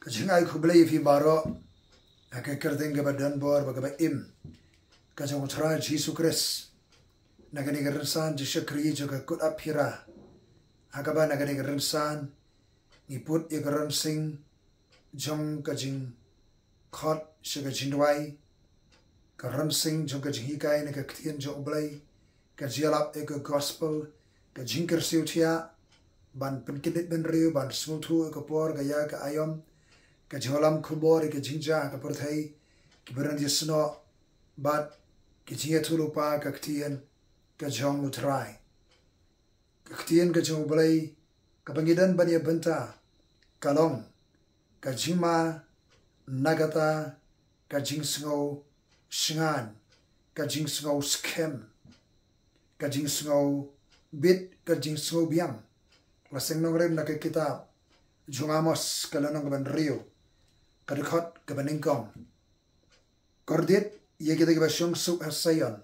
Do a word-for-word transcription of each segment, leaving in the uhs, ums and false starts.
Ka jingai khublei ïa phi baroh ha ka kyrteng kaba don bor bad kaba im ka jong U Trai Jisu Khrist. Na kane ka rynsan jingshakri jong ka kut aphira, ha kaba na kane ka rynsan ngi put ïa ka rynsan jong ka jingkhot sha ka jingduwai, ka rynsan jong ka jinghikai na ka ktien jong U Blei, ka jingïalap ïa ka gospel, ka jingkyrsiew thiah, ban pynkyndiat bynriew, ban sngewthuh ïa ka por, ka ïa ka aïom, ka jingïalam khubor ïa ka jingjia ha ka pyrthei, ki bynriew jong snoh bad ki jingïathuhlypa ka ktien ka jong U Trai. Ka ktien ka jong U Blei kaba ngi don ban ïa bynta ka long ka jingma na kata ka jingsngew shngaiñ, ka jingsngew skhem, ka jingsngew bit, ka jingsngew biang. La seng nongrim na ka kitab jong Amos ka lynnong kaba hynriew, ka dkhot kaba nyngkong. Kordit ïa kita kiba shong suk ha Saion,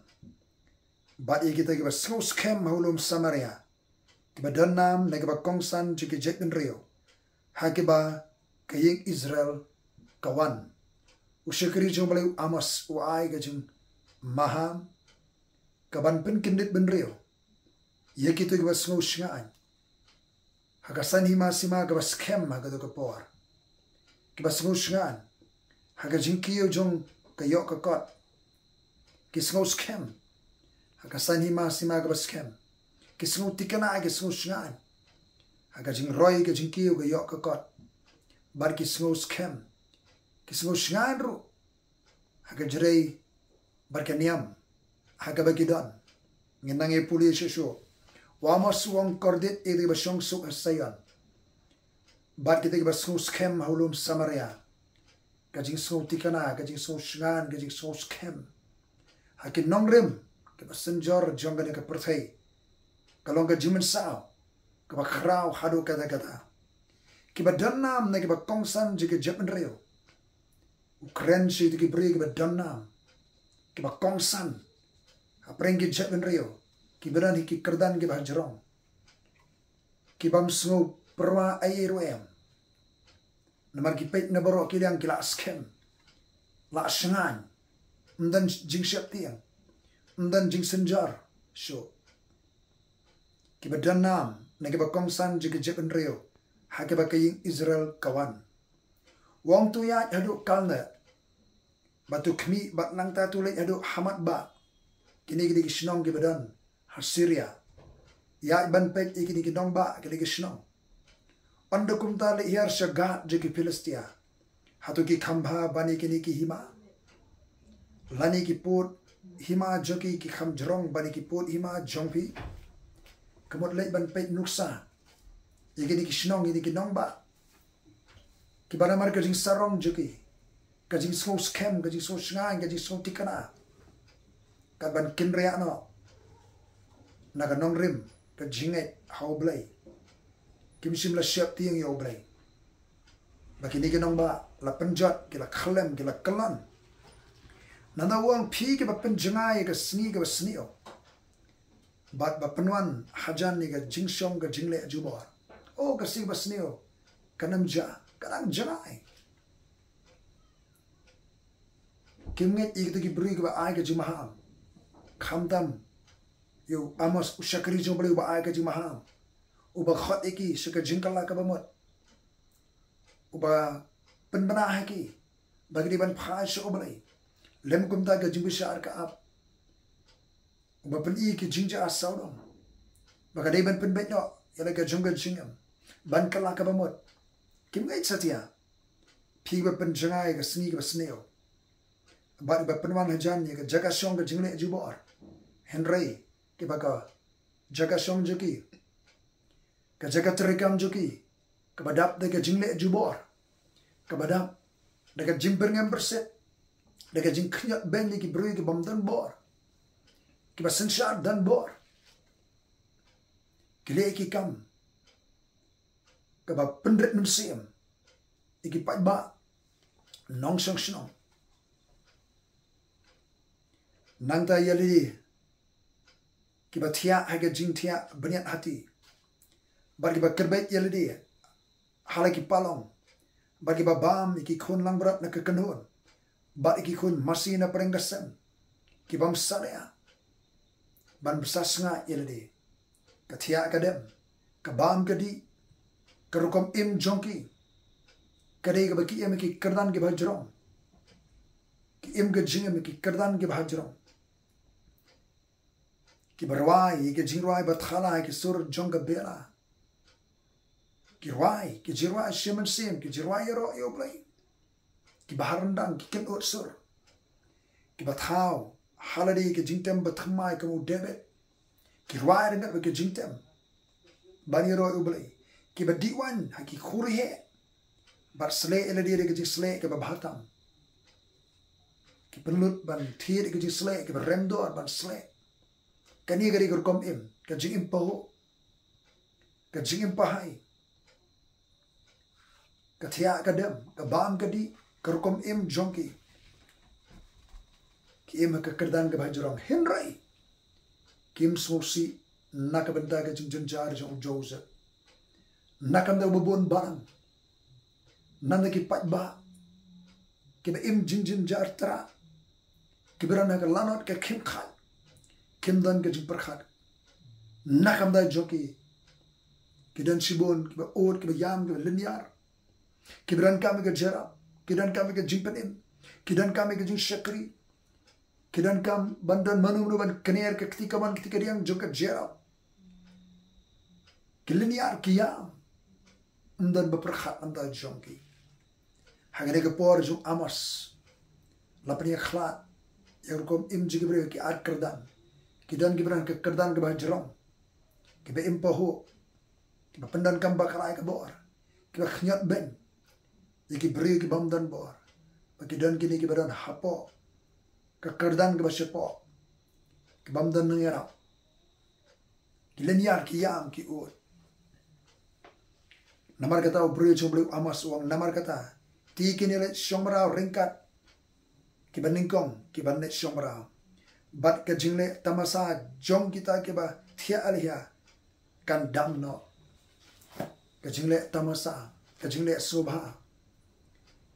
bad ïa kita kiba sngew skhem ha u lum Samaria, kiba don nam na kiba kongsan jong ki jaitbynriew, ha kiba ka ïing Israel ka wan. U shakri jong U Blei u Amos u ai ka jingmaham kaban pynkyndiat bynriew ïa kito kiba sngew shngaiñ ha ka san hima sima kaba skhem ha kato ka por. Kiba sngew shngaiñ ha ka jingkiew jong ka ïoh ka kot. Ki sngew skhem ha ka san hima sima kaba skhem. Ki sngew thikna, ki sngew shngaiñ ha ka jingroi ka jingkiew ka ïoh ka kot. Bad ki sngew skhem, ki sngew shngaiñ ruh ha ka jrei bad ka niam ha kaba ki don. Ngin nang ïa pule shuh shuh. U Amos u ong kordit ïa kita kiba shong suk ha Saion, bad kita kiba sngew skhem ha u lum Samaria. Ka jingsngew thikna, ka jingsngew shngaiñ, ka jingsngew skhem ha ki nongrim kiba synjor jong kane ka pyrthei, ka long ka jingmynsaw kaba khraw haduh katta katta. Kiba don nam na kiba kongsan jong ki jaitbynriew. U kren sha kito ki briew kiba don nam, kiba kongsan hapdeng ki jaitbynriew, kiba don ha ki kyrdan kiba hajrong, ki bym sngew pyrwa ei ei ruh em. Namar ki peit na baroh ki liang, ki la skhem, la shngaiñ, ym don jingsheptieng, ym don jingsynjor shuh. Kiba don nam na kiba kongsan jong ki jaitbynriew, ha kiba ka ïing Israel ka wan. U ong to ïaid haduh Kalne, bad to khmih, bad nangta to leit haduh Hamatbah. Kine kine ki shnong kiba don ha Syria. Ïaid ban peit ïa kine ki nongbah kine ki shnong. Ynda kumta leit hiar sha Gath jong ki Philistia. Hato ki kham bha ban ïa kine ki hima, lane ki pud hima jong ki ki kham jrong ban ïa ki pud hima jong phi? Ka mut leit ban peit nuksa ïa kine ki shnong, ïa kine ki nongbah, kiba namar ka jingsarong jong ki, ka jingsngew skhem, ka jingsngew shngaiñ, ka jingsngew thikna, kat ban kynriah noh na ka nongrim ka jingngeit ha U Blei. Kim shym la sheptieng ïa U Blei. Ba kine ki nongbah la pynjot, ki la khlem, ki la kyllon. Nangta u ong, phi kiba pynjngai ïa ka sngi kaba sniew, bad ba pynwan hajan ïa ka jingshong ka jingleh jubor. O, ka sngi ba sniew kan ym jia, ka dang jngai. Kim ngeit ïa kito ki briew kiba ai ka jingmaham. Khamtam ïa u Amos u shakri jong U Blei uba ai ka jingmaham, uba khot ïa ki sha ka jingkylla kaba mut, uba pynbna ha ki ba ki dei ban phai sha U Blei. Lem kumta ka jingbishar ka ap, uba pyni ki jingjia sawdong ba ka dei ban pynbeit noh ïa la ka jong ka jingim, ban kylla kaba mut. Kim ngeit satia, phi ba pynjngai ïa ka sngi kaba sniew, bad ba pynwan hajan ïa ka jaka shong ka jingleh jubor. Hynrei kiba ka jaka shong jong ki, ka jaka treikam jong ki, kaba dap da ka jingleh jubor, kaba dap da ka jingbyrngem byrsit, da ka jingkhñiot beiñ ïa ki briew ki bym don bor, kiba synshar don bor, ki leh ki kam kaba pynrit mynsiem ïa ki paidbah nongshong shnong. Nangta ïa lade kiba thiah ha ka jingthiah bniat hati, bad kiba kyrbeit ïa lade ha la ki palong, bad kiba bam ïa ki khun langbrot na ka kynhun, bad ïa ki khun masi na pdeng ka sem, ki bym salia ban bsa sngaid ïa lade. Ka thiah ka dem, ka bam ka dih, ka rukom im jong ki ka dei kaba ki im ïa ki kyrdan kiba hajrong. Ki im ka jingim ïa ki kyrdan kiba hajrong. Kiba rwai ïa ki jingrwai ba thala ïa ki sur jong ka bela. Ki rwai, ki jingrwai shim mynsiem, ki jingrwai ïaroh ïa U Blei. Kiba har ryndang, ki kynnoh sur. Kiba thaw ha lade ïa ki jingtem ba thymmai kum u David. Ki rwai ryngkat bad ki jingtem ban ïaroh ïa U Blei. Kiba dih waiñ ha ki khuri heh bad sleh ïa lade da ka jingsleh kaba bha tam. Ki pynlut ban thied ïa ka jingsleh, kiba rem dor ban sleh. Kane ka dei ka rukom im, ka jingim pahuh, ka jingim pahai. Ka thiah ka dem, ka bam ka dih, ka rukom im jong ki. Ki im ha ka kyrdan kaba hajrong, hynrei kim sngewsih na ka bynta ka jingjynjar jong u Joseph. Na ka bynta uba bun balang, na ka bynta ki paidbah kiba im jingjynjar trah, kiba don ha ka lanot ka khim khat, kim don ka jingpyrkhat na ka bynta jong ki. Ki don shibun kiba ud, kiba ïam, kiba lyniar. Kiba donkam ïa ka jingïarap, ki donkam ïa ka jingpynim, ki donkam ïa ka jingshakri, ki donkam ban don mano mano ban kner ka kti kamon kti kadiang jong ka jingïarap. Ki lyniar, ki ïam. Ym don ba pyrkhat na ka bynta jong ki. Ha kane ka por jong u Amos, la pynïakhlad ïa ka rukom im jong ki briew, ki ar kyrdan. Ki don kiba don ka kyrdan kaba hajrong, kiba im pahuh, kiba pyndonkam bakla ïa ka bor, kiba khñiot beiñ ïa ki briew ki bym don bor. Bad ki don kine kiba don hapoh ka kyrdan kaba shapoh, ki bym don nongïarap. Ki lyniar, ki ïam, ki ud. Namar kata u briew jong U Blei u Amos u ong, namar kata, te kin ïaleit shong mraw ryngkat kiba nyngkong, kiba leit shong mraw. Bad ka jingleh tamasa jong kita kiba thiah alhia kan dam noh. Ka jingleh tamasa, ka jingleh sngewbha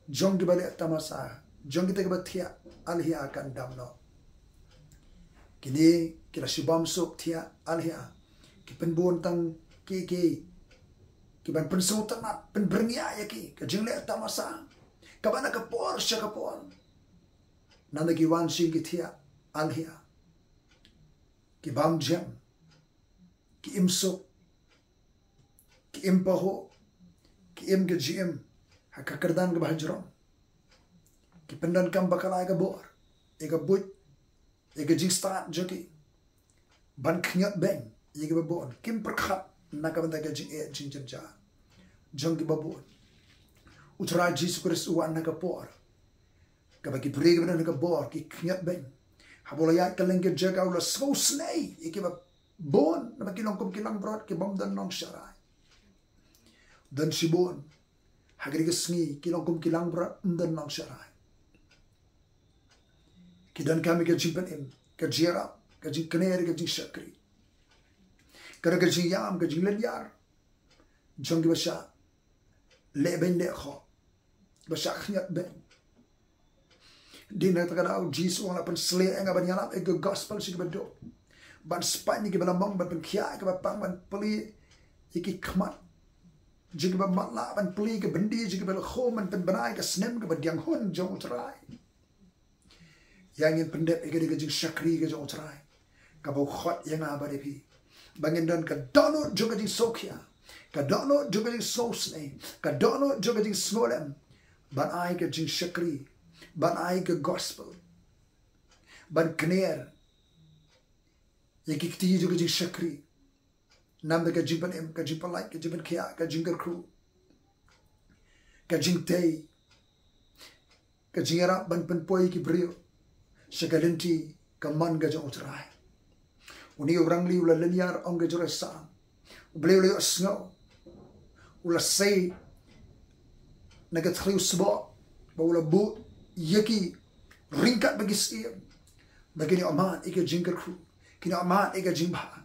jong kiba leh tamasa, jong kita kiba thiah alhia kan dam noh. Kine ki la shibam suk thiah alhia, ki pynbun tang kiei kiei kiban pynsngewtynnat, pynbyrngia ïa ki, ka jingleh tamasa kaba na ka por sha ka por. Nangta ki wan sha ki thiah alhia, ki bam jem, ki im suk, ki im pahuh, ki im ka jingim ha ka kyrdan kaba hajrong. Ki pyndonkam bakla ïa ka bor, ïa ka buit, ïa ka jingstad jong ki, ban khñiot beiñ ïa kiba bun. Kim pyrkhat na ka bynta ka jingeh jingjynjar jong kiba bun. U Trai Jisu Khrist u wan ha ka por kaba ki briew kiba don ha ka bor ki khñiot beiñ. Haba u la ïaid kylleng ki jaka u la sngewsynei ïa kiba bun, namar ki long kum ki langbrot ki bym don nongsharai. Don shibun ha kane ka sngi ki long kum ki langbrot, ym don nongsharai. Ki donkam ïa ka jingpynim, ka jingïarap, ka jingkner, ka jingshakri. Ka don ka jingïam, ka jinglynñiar jong kiba shah leh beiñ leh khoh, ba shah khñiot beiñ. Dei na kata ka daw Jisu u la pynsleh ïa nga ban ïalap ïa ka gospel sha kiba duk, ban spait ïa kiba lyngngoh, ban pynkhiah ïa kiba pang, ban plie ïa ki khmat jong kiba matlah, ban plie ïa ki byndi jong kiba la khum, ban pynbna ïa ka snem kaba diang hun jong U Trai. Ïa ngin pyndep ïa ka dei ka jingshakri ka jong U Trai kaba u khot ïa nga bad ïa phi, ba ngin don ka dohnud jong ka jingsngewkhia, ka dohnud jong ka jingsngewsynei, ka dohnud jong ka jingsngewlem, ban ai ka jingshakri, ban ai ka gospel, ban kner ïa ki kti jong ka jingshakri. Namar ka jingpynim, ka jingpyllait, ka jingpynkhiah, ka jingkyrkhu, ka jingtei, ka jingïarap ban pynpoi ki briew sha ka lynti kamon ka jong U Trai. Une u rangli u la lynñiar, ong ka jong u Salm. U Blei u la ïohsngew, u la sei na ka thliew sboh, ba u la buh ïa ki ryngkat bad ki syiem, ba kin ïoh mad ïa ka jingkyrkhu, kin ïoh mad ïa ka jingbha.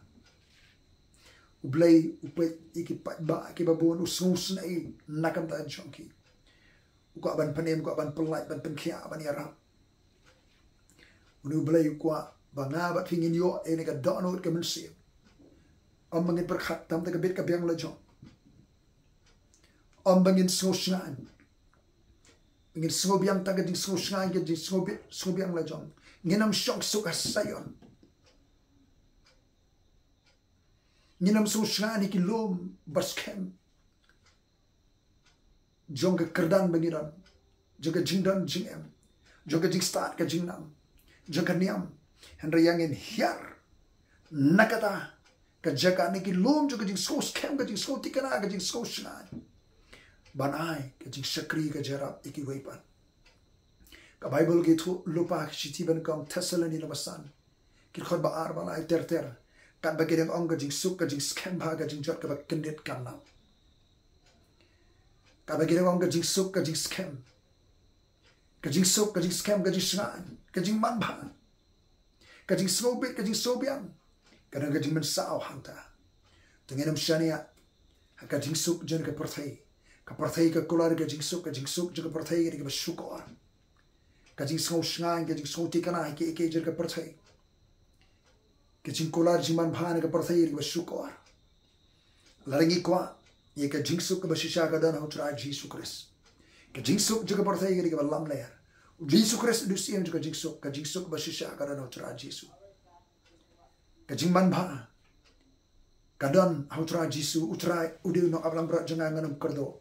U Blei u peit ïa ki paidbah kiba bun, u sngewsynei na ka bynta jong ki. U kwah ban pynim, u kwah ban pyllait, ban pynkhiah, ban ïarap. Une U Blei u kwah ba nga bad phi ngin ïoh ïa kane ka dohnud ka mynsiem. Ym ba ngin pyrkhat tam da ka bit ka biang la jong. Ym ba ngin sngewsngaiñ. Ngin sngewbiang tang ka jingsngewsngaiñ, ka jingsngewbit, sngewbiang la jong. Ngin ym shong suk ha Saion. Ngin ym sngewsngaiñ ïa ki lum ba skhem jong ka kyrdan ba ngi don, jong ka jingdon jingem, jong ka jingstad ka jingnang, jong ka niam. Hynrei ïa ngin hiar na kata ka jaka, na ki lum jong ka jingsngewskhem, ka jingsngewtikna, ka jingsngewsngaiñ, ban ai ka jingshakri, ka jingïarap ïa kiwei pat. Ka Baibl ka ïathuh lypa, ka shithi ba nyngkong Thessaloni lyngba san, ki dkhot ba ar ba lai ter ter. Katba ki dang ong, ka jingsuk, ka jingskhem bha, ka jingjot kaba kyndit kan nang. Katba ki dang ong, ka jingsuk, ka jingskhem, ka jingsuk, ka jingskhem, ka jingshngaiñ, ka jingmanbha, ka jingsngewbit, ka jingsngewbiang, ka don ka jingmynsaw hangta. To ngin ym shaniah ha ka jingsuk jong ka pyrthei. Ka pyrthei ka kular ka jingsuk, ka jingsuk jong ka pyrthei ka dei kaba shukor. Ka jingsngewsngaiñ, ka jingsngewtikna ha kiei kiei jong ka pyrthei, ka jingkular jingmanbha na ka pyrthei ka dei kaba shukor. Lada ngi kwah ïa ka jingsuk kaba shisha, ka don ha U Trai Jisu Khrist. Ka jingsuk jong ka pyrthei ka dei kaba lamler. U Jisu Khrist u dei u syiem jong ka jingsuk. Ka jingsuk kaba shisha ka don ha U Trai Jisu. Ka jingmanbha ka don ha U Trai Jisu. U Trai u dei u nongaplangbrot jong nga, ngan ym kyrduh.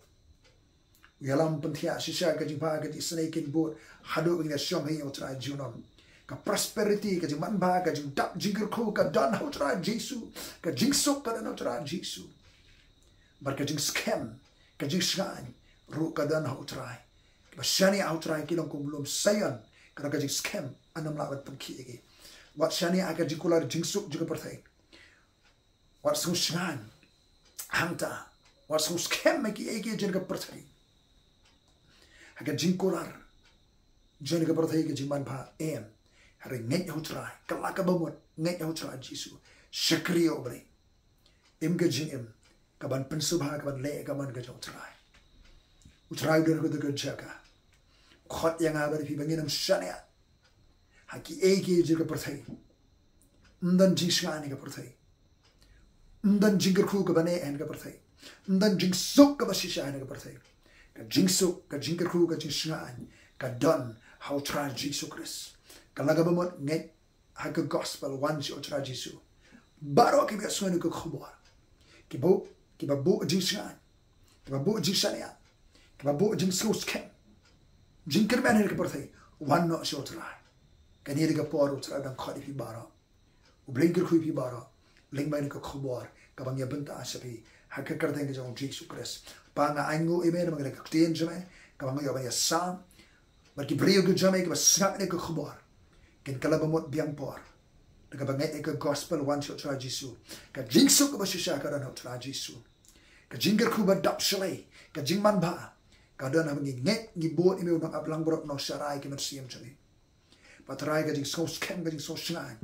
U ïalam pynthiah shisha ka jingbha, ka jingisynei kin bud haduh ba ngin ïashong ha ïing U Trai junom. Ka prosperity, ka jingmanbha, ka jingdap jingkyrkhu ka don ha U Trai Jisu. Ka jingsuk ka don ha U Trai Jisu. Bad ka jingskhem, ka jingshngaiñ ruh ka don ha U Trai. Kiba shaniah ha U Trai ki long kum lum Saion, ka don ka jingskhem, yn ym lah ban pynkhiah ïa ki. Wat shaniah ha ka jingkular jingsuk jong ka pyrthei. Wat sngewsngaiñ hangta. Wat sngewskhem ha kiei kiei jong ka pyrthei, ha ka jingkular jong ka pyrthei, ka jingmanbha, em. Hynrei ngeit ha U Trai, kylla kaba mut, ngeit ha U Trai Jisu. Shakri ïa U Blei. Im ka jingim kaban pynsngewbha, kaban leh ka mon ka jong U Trai. U Trai u don ha kata ka jaka. Khot ïa nga bad ïa phi ba ngin ym shaniah ha kiei kiei jong ka pyrthei. Ym don jingshngaiñ ha ka pyrthei. Ym don jingkyrkhu kaba neh ha ka pyrthei. Ym don jingsuk kaba shisha ha ka pyrthei. Ka jingsuk, ka jingkyrkhu, ka jingshngaiñ ka don ha U Trai Jisu Khrist. Kylla kaba mut, ngeit ha ka gospel, wan sha U Trai Jisu. Baroh kiba ïohsngew ïa ka khubor, kiba, kiba buh jingshngaiñ, kiba buh jingshaniah, kiba buh jingsngewskhem, jingkyrmen ha ka pyrthei, wan noh sha U Trai. Kane dei ka por U Trai u dang khot ïa phi baroh. U Blei un kyrkhu ïa phi baroh. Lyngba kane ka khubor kaba ngi ïa bynta sha phi, ha ka kyrteng ka jong U Jisu Khrist. Pa, nga ainguh ïa me namar kane ka ktien jong me kaba nga ïoh ban ïasam. Bad ki briew ki jong me kiba sngap ïa kane ka khubor kin kylla ba mut biang por da kaba ngeit ïa ka gospel, wan sha U Trai Jisu. Ka jingsuk kaba shisha ka don ha U Trai Jisu. Ka jingkyrkhu ba dap shlei, ka jingmanbha ka don haba ngi ngeit, ngi bud ïa me u nongaplangbrot, u nongsharai ki mynsiem jong ngi. Bad Trai, ka jingsngewskhem, ka jingsngewsngaiñ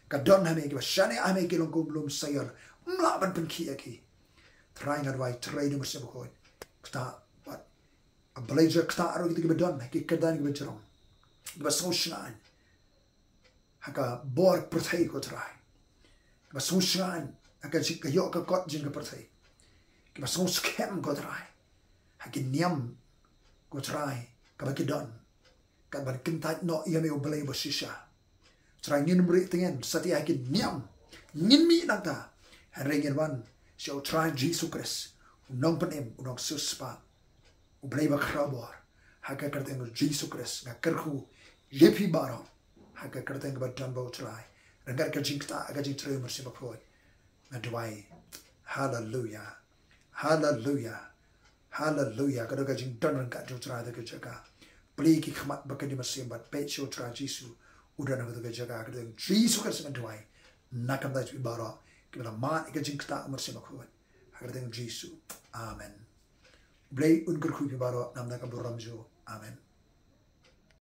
ka don ha me, kiba shaniah ha me ki long kum lum Saion, ym lah ban pynkhiah ïa ki. Trai, nga duwai, Trai, da ka mynsiem bakhuid, kata bad A Blei, jia kata ruh kita kiba don ha ki kyrdan kiba jrong, kiba sngewsngaiñ ha ka bor pyrthei, ko Trai, kiba sngewsngaiñ ha ka jing, ka ïoh ka kot jong ka pyrthei, kiba sngewskhem, ko Trai, ha ki niam, ko Trai, kaba ki don, kat ban kyntait noh ïa me, U Blei ba shisha. Trai, ngin ym rieh tngen satia ha ki niam, ngin mih nangta, hynrei ngin wan sha U Trai Jisu Khrist, u nongpynim, u nongsiewspah, U Blei ba khraw bor. Ha ka kyrteng U Jisu Khrist nga kyrkhu ïa phi baroh, ha ka kyrteng kaba don ba, U Trai, ryngkat ka jingktah ka jong U Trai U Mynsiem Bakhuid, nga duwai. Haleluya. Haleluya. Haleluya. Ka don ka jingdon ryngkat jong U Trai ha kata ka jaka. Plie ki khmat bad kynja mynsiem bad peit sha U Trai Jisu, u don ha kata ka jaka. Ha ka kyrteng U Jisu Khrist nga duwai. Na ka bynta jong phi baroh kiba la mad ïa ka jingktah U Mynsiem Bakhuid, ha ka kyrteng U Jisu. Amen. U Blei un kyrkhu ïa phi baroh, namar ka burom jong u. Amen.